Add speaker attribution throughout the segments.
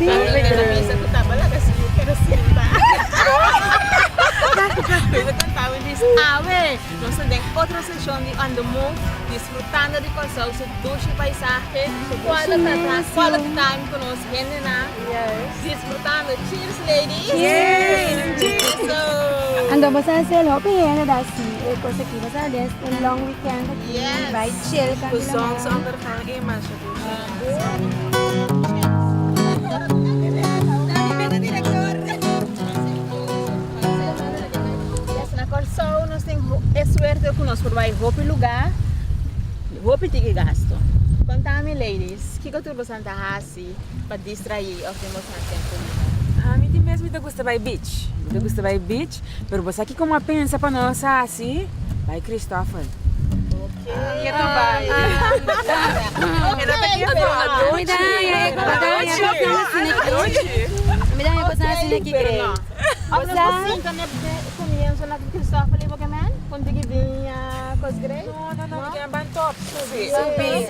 Speaker 1: Sí.
Speaker 2: Mi ta bisa ku ta bala kasi yu kere sinta. Mi ta konta mi bis awe nos ta den otro seshon di On The Move disfrutando di Kòrsou su dushi paisahe, quality time, quality time ku nos hendenan disfrutando. Cheers ladies!
Speaker 1: Cheers!
Speaker 2: Cheers!
Speaker 1: Anto bo sa hacer hopi hende ta haci e cos aki, bo sa des un long weekend aki bai chill
Speaker 3: Ku zonsondergang e masha dushi.
Speaker 2: Yes, na Kòrsou nos tin e suerte ku nos por bai hopi lugá, hopi tiki gasto. Konta mi ladies, kiko tur boso ta hasi pa distraí òf den boso tempu liber?
Speaker 3: Ami tin bes mi ta gusta bai beach, mi ta gusta bai beach, pero bo sa kiko mi a pensa pa nos hasi? Bai Christoffel.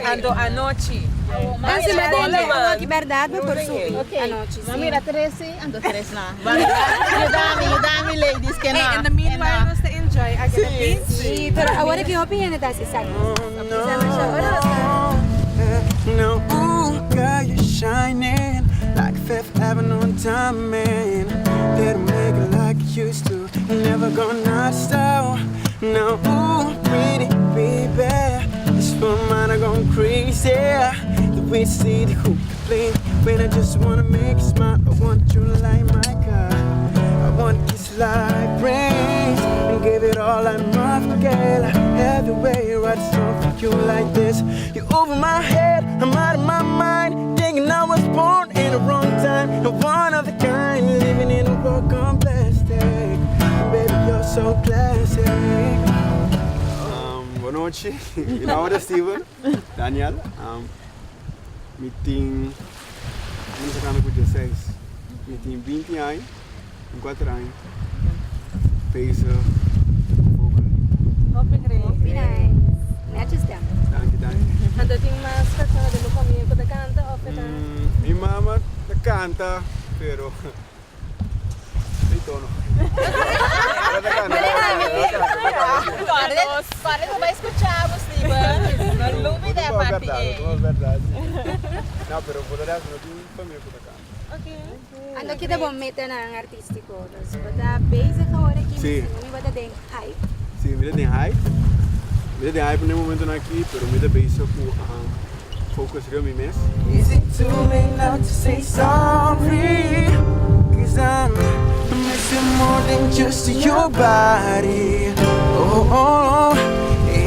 Speaker 3: Anto anochi.
Speaker 1: Sí, pero awor aki hopi hende ta hasi esaki.
Speaker 4: No, ooh, girl, you're shining like Fifth Avenue diamond. Didn't make it like you used to, never gonna stop. No, ooh, pretty baby, this for mine I gone crazy. The way you see the hoop play, when I just wanna make you smile, I want you like my car. I want to kiss like brains and give it all I'm off, girl. Have the way you write a song for you like this. You over my head, I'm out of my mind. Thinking I was born in the wrong time. And one of a kind, living in a world on plastic. Baby, you're so classic.
Speaker 5: Um, bon nochi. Mi nomber ta Steven Daniel. Um, mi tin, mi ta canta cu 16. Mi tin 20 aña, 4 aña. Bezig vocal.
Speaker 3: Hopi great.
Speaker 1: Hopi nice. Netjes stem.
Speaker 5: Danki, danki.
Speaker 3: Anto tin mas persona den bo famia cu ta canta of e ta?
Speaker 5: Mi mama ta canta, pero Ei tono.
Speaker 2: Corre bo bai scucha bo Steven. No lubida e parti ei.
Speaker 5: No, pero por lo resto no tin famia cu ta canta.
Speaker 1: Anto ki ta bo metanan artistico? Dus bo ta bezig awor aki,
Speaker 5: Sí.
Speaker 1: mi bo ta den hype.
Speaker 5: Sí, mi ta den hype. Mi ta den hype na e momentonan aki, pero mi ta bezig cu focus riba mi mes.
Speaker 4: Is it too late now to say sorry? Cause I'm missing more than just your body. Oh, oh, oh.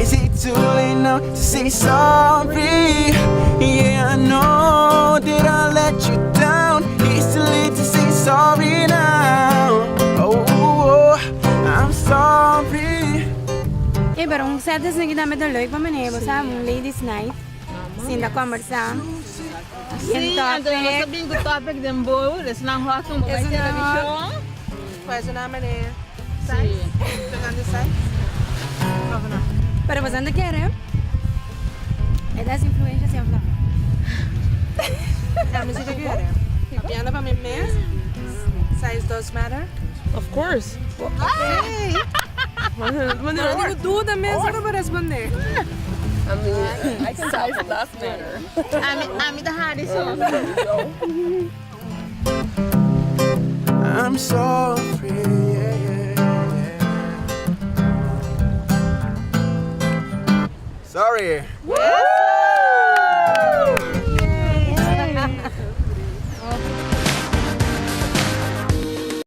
Speaker 4: Is it too late now to say sorry? Yeah, I know that I let you down. It's too late to say sorry now. Oh, oh, oh. I'm sorry.
Speaker 1: Ey, pero un set esaki tambe ta leuk pa manera bo sa, un ladies night. Sinta combersa. Bien
Speaker 2: Sí, anto nos
Speaker 1: topic.
Speaker 2: ta bin cu topic den bowl, esnan hot un bai
Speaker 1: Esnan
Speaker 2: television.
Speaker 3: Cual su naam meneer? Size? Tocando size? Of no?
Speaker 1: Pero boso no ta kere e ta haci influencia si of no?
Speaker 3: Ami si ta kere. Papiando pa mi mes, size does matter.
Speaker 6: Of course.
Speaker 3: No tengo duda mes ora pa responde.
Speaker 6: I mean, size does matter.
Speaker 2: Ami, ami ta hari so.
Speaker 4: I'm sorry, yeah, yeah, yeah.
Speaker 5: Sorry.
Speaker 2: Woo!